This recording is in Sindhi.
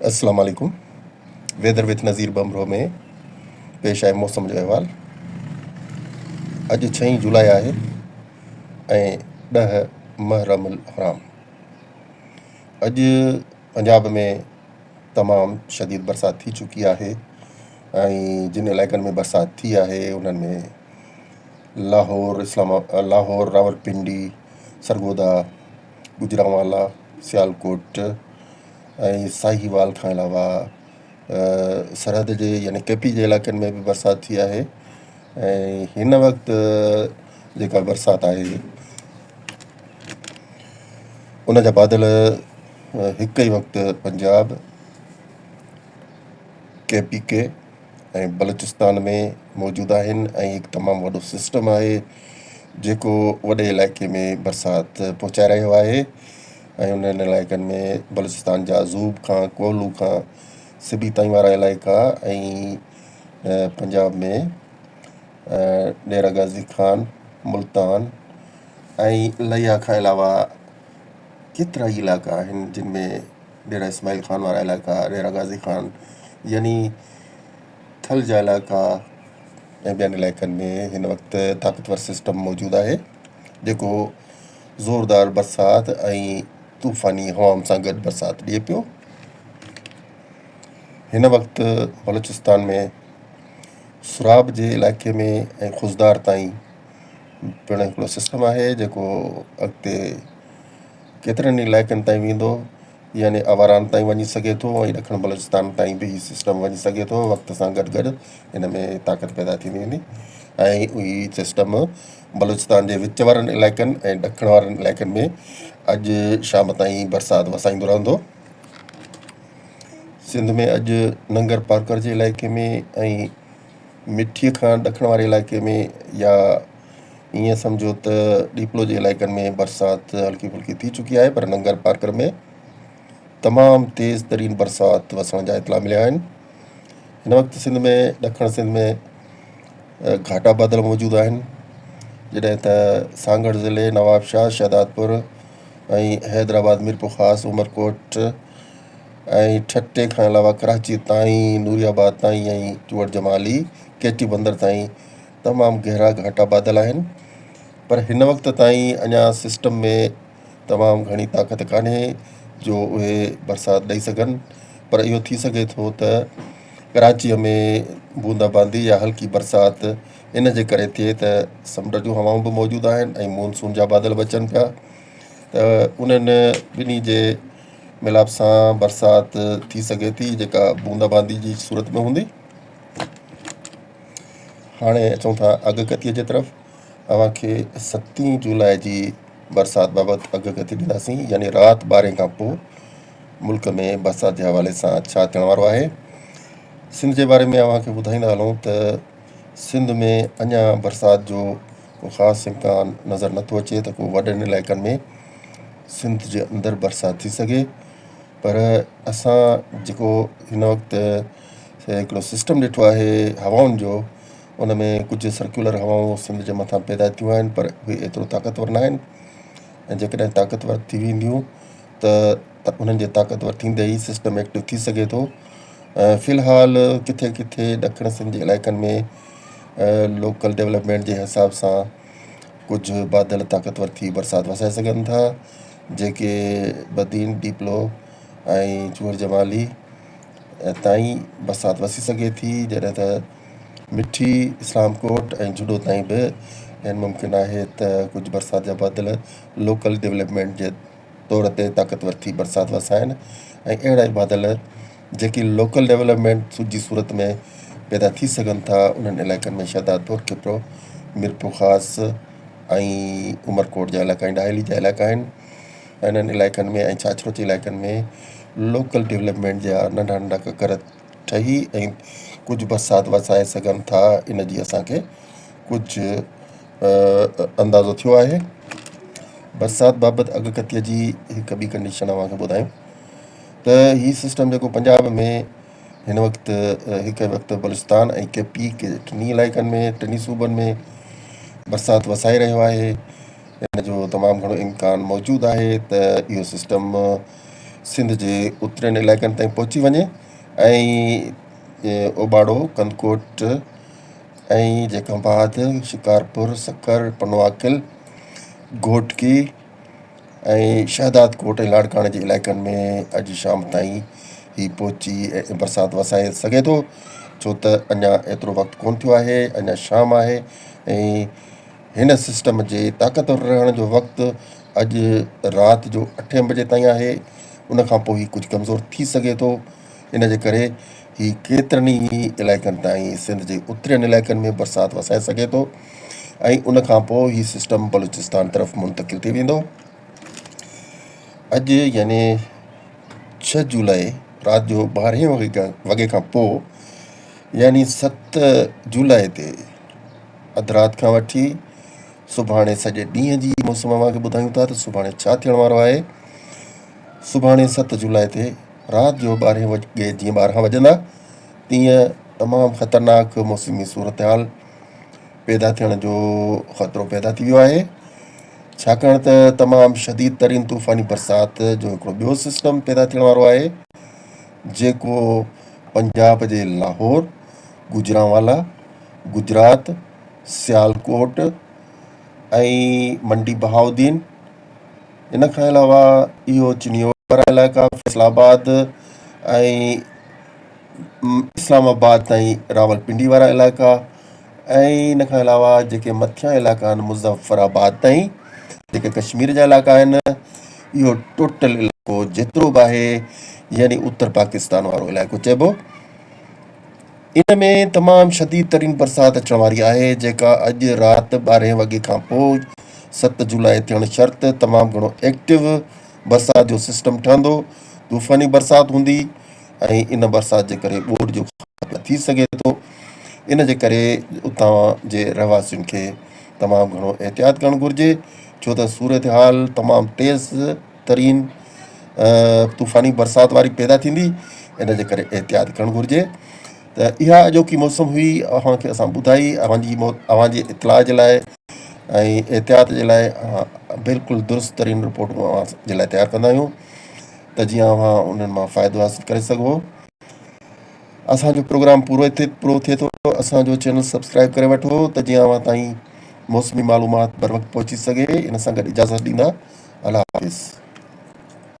السلام عليڪم ويدر وٿ نظير ٻمرو ۾ پيش آهي موسم جو احوال اڄ ڇهين جولاء آهي ۽ 10 محرم الحرام. اڄ پنجاب ۾ تمام شديد برسات ٿي چڪي آهي ۽ جن علائقن ۾ برسات ٿي آهي انهن ۾ لاهور اسلام لاهور راولپنڊي سرگودا گجرانوالا سيالڪوٽ ۽ ساهيوال کان علاوه سرحد جي يعني ڪي پي جي علائقن ۾ به برسات ٿي آهي ۽ هن وقت جيڪا برسات آهي ان جا بادل هڪ ئي وقت پنجاب، ڪي پي ڪي ۽ بلوچستان ۾ موجود آهن ۽ هڪ تمام وڏو سسٽم آهي جيڪو وڏي علائقي ۾ برسات پهچائي رهيو آهي ۽ انهن علائقن ۾ بلوچستان جا زوب کان ڪوهلو کان سبي تائين وارا علائقا ۽ پنجاب ۾ ڊيرا غازي خان ملتان ۽ ليا کان علاوه ڪيترا ئي علائقا آهن جن ۾ ڊيرا اسماعيل خان وارا علائقا ڊيرا غازي خان يعني ٿل جا علائقا ۽ ٻين علائقن ۾ هن وقت طاقتور سسٽم موجود آهي جيڪو زوردار برسات ۽ طوفاني هوائن سان گڏ برسات ڏئي پيو. هن وقت بلوچستان ۾ سوراب جي علائقي ۾ ۽ خضدار تائين پڻ هڪڙو سسٽم آهي جيڪو اڳتي ڪيترن ئي علائقن تائين ويندو يعني آواران تائين وڃي سگهي ٿو ۽ ڏکڻ بلوچستان تائين به هي سسٽم وڃي سگهي ٿو وقت سان گڏ گڏ هن ۾ طاقت پيدا ٿيندي ويندي ۽ هي سسٽم بلوچستان جي وچ وارن علائقن ۽ ڏکڻ وارن علائقن ۾ اڄ شام تائين برسات وسائيندو رهندو. سنڌ ۾ اڄ ننگر پارڪر جي علائقي ۾ ۽ مٺيء کان ڏکڻ واري علائقي ۾ يا ائين سمجهو ته ڏيپلو جي علائقن ۾ برسات هلڪي ڦلڪي ٿي چڪي آهي پر ننگر پارڪر ۾ تمام تيز ترين برسات وسڻ جا اطلاع مليا آهن. هن وقت سنڌ ۾ ڏکڻ سنڌ ۾ گهاٽا بادل موجود آهن جڏهن ته سانگهڙ ضلعي نوابشاهه شهدادپور ۽ حيدرآباد ميرپورخاص عمرڪوٽ ۽ ٺٽي کان علاوه ڪراچي تائين نوري آباد تائين ۽ چوهڙ جمالي ڪيٽي بندر تائين تمام گهرا گهاٽا بادل آهن پر هن وقت تائين اڃا سسٽم ۾ تمام گهڻي طاقت ڪانهي جو اهي برسات ڏئي سگهن پر اهو ٿي سگهي ٿو ته ڪراچيء ۾ بوندا باندي يا هلڪي برسات ان جي ڪري ٿئي ته سمنڊ جون هوائون به موجود آهن ۽ مونسون جا بادل به اچن پيا ته انهن ٻنهي جي ملاپ سان برسات ٿي سگهي ٿي جيڪا بوندا باندي جي صورت ۾ هوندي. هاڻي اچون ٿا اڳڪٿيء جي طرف. اوهان کي ستين جولاء جي برسات بابت اڳڪٿي ڏينداسين يعني رات ٻارهين کان پوء ملڪ ۾ برسات جي حوالي سان ڇا ٿيڻ وارو آهي. سنڌ جي باري ۾ اوهان کي ٻڌائيندا هلون ته سنڌ ۾ اڃا برسات جو ڪو خاص امڪان نظر نٿو اچي ته ڪو وڏن علائقن ۾ سنڌ جي اندر برسات ٿي سگهي پر اسان جيڪو هن وقت هڪڙو سسٽم ڏٺو آهي هوائن جو ان ۾ ڪجهه سرڪيولر هوائون سنڌ جي مٿان پيدا ٿيون آهن پر اهي ايترو طاقتور نه آهن ۽ جيڪڏهن طاقتور ٿي وينديون ته انهن جي طاقتور ٿيندي ئي سسٽم ايڪٽو ٿي سگهي ٿو في الحال ڪٿي ڪٿي ڏکڻ سنڌ جي علائقن ۾ لوڪل ڊولپمينٽ جي حساب سان ڪجهه بادل طاقتور ٿي برسات وسائي سگهن ٿا جيڪي بدين ڏيپلو ۽ چوهڙ جمالي تائين برسات وسي سگهي ٿي جڏهن ته مٺي، اسلام ڪوٽ ۽ جهڏو تائين به عين ممڪن آهي ته ڪجهه برسات جا بادل لوڪل ڊولپمينٽ جي طور تي طاقتور ٿي برسات وسائن ۽ اهڙا ئي بادل جيڪي لوڪل ڊولپمينٽ جي صورت ۾ پيدا ٿي سگهن ٿا انهن علائقن ۾ شهدادپور، کپرو، ميرپورخاص ۽ عمرڪوٽ جا علائقا ۽ ڏاهلي جا علائقا آهن انهن علائقن ۾ ۽ ڇاڇرو جي علائقن ۾ لوڪل ڊولپمينٽ جا ننڍا ننڍا ڪڪر ٺهي ۽ ڪجهه برسات وسائي سگهن ٿا ان جي اسان کي ڪجهه اندازو ٿيو آهي برسات بابت اڳڪٿيء جي هڪ ٻي ڪنڊيشن اوهان کي ٻڌايون ته هي سسٽم جيڪو پنجاب ۾ هن وقت هڪ وقت بلوچستان ۽ ڪي پي ڪي ٽنهي علائقن ۾ ٽنهي صوبن ۾ برسات وسائي رهيو آهي ان جو تمام گهڻو امڪان موجود آهي ته اهو سسٽم سنڌ جي اترين علائقن تائين پهچي وڃي ۽ اوٻاڙو ڪنڌڪوٽ ۽ جيڪب آباد شڪارپور سکر پنوعاقل گهوٽڪي ۽ شهداد ڪوٽ ۽ لاڙڪاڻي جي علائقن ۾ اڄ شام تائين هي پهچي ۽ برسات وسائي سگهي ٿو ڇو ته اڃا ايترو وقت ڪونه ٿيو آهي اڃا شام آهي ۽ هن سسٽم جي طاقتور رهڻ جو وقت اڄ رات جو اٺين بجي تائين آهي ان کان پوء هي ڪجهه ڪمزور ٿي سگهي ٿو ان جي ڪري هي ڪيترن ئي علائقن تائين سنڌ جي اترين علائقن ۾ برسات وسائي سگهي ٿو ۽ ان کان پوء هي سسٽم بلوچستان طرف منتقل ٿي ويندو اڄ يعني ڇهه جولاء رات جو ٻارهين وڳي کان پوء يعني ست جولاء تي اڌ رات کان وٺي سڀاڻي سڄي ڏينهن جي موسم اوهان کي ٻڌايون ٿا ته سڀاڻي ڇا ٿيڻ وارو آهي سڀاڻي ست جولاء تي رات جو ٻارهين وڳي جيئن ٻارهن وڄندا تيئن تمام خطرناڪ موسمي صورتحال پيدا ٿيڻ جو خطرو پيدا ٿي ويو آهي ڇاڪاڻ ته تمام شديد ترين طوفاني برسات جو هڪڙو ٻيو سسٽم پيدا ٿيڻ وارو آهي جيڪو پنجاب جي لاهور گجرانوالا گجرات، سيالڪوٽ ۽ منڊي بهاؤالدين ان کان علاوه اهو چنيوٽ وارا علائقا فيصل آباد ۽ اسلام آباد تائين راولپنڊي وارا علائقا ۽ ان کان علاوه جيڪي مٿيان علائقا آهن مظفر آباد تائين جيڪي ڪشمير جا علائقا آهن اهو ٽوٽل علائقو جيترو به آهي يعني اتر پاڪستان وارو علائقو چئبو ان ۾ تمام شديد ترين برسات اچڻ واري آهي جيڪا اڄ رات ٻارهين وڳي کان پوء ست جولاء ٿيڻ شرط تمام گهڻو ايڪٽو برسات جو سسٽم ٺهندو طوفاني برسات هوندي ۽ ان برسات جي ڪري ٻوڏ جو خطرو ٿي سگهي ٿو ان جي ڪري اتان جي رهواسين کي تمام گهڻو احتياط ڪرڻ گهرجي ڇو ته صورتحال تمام تيز ترين طوفاني برسات واري پيدا ٿيندي ان جي ڪري احتياط ڪرڻ گهرجي ته اها اڄوڪي موسم هئي اوهان کي اسان ٻڌائي اوهان جي اوهان جي اطلاع جي لاء ۽ احتياط جي لاء بلڪل درست ترين رپورٽون اوهان جي لاء تيار ڪندا آهيون ته جيئن اوهان انهن مان فائدو حاصل ڪري سگهو اسانجو پروگرام پورو ٿئي پورو ٿئي ٿو اسانجو چينل سبسڪرائب ڪري وٺو ته جيئن اوهان تائين موسمي معلومات بر وقت پهچي سگهي ان سان گڏ اجازت ڏيندا الله حافظ.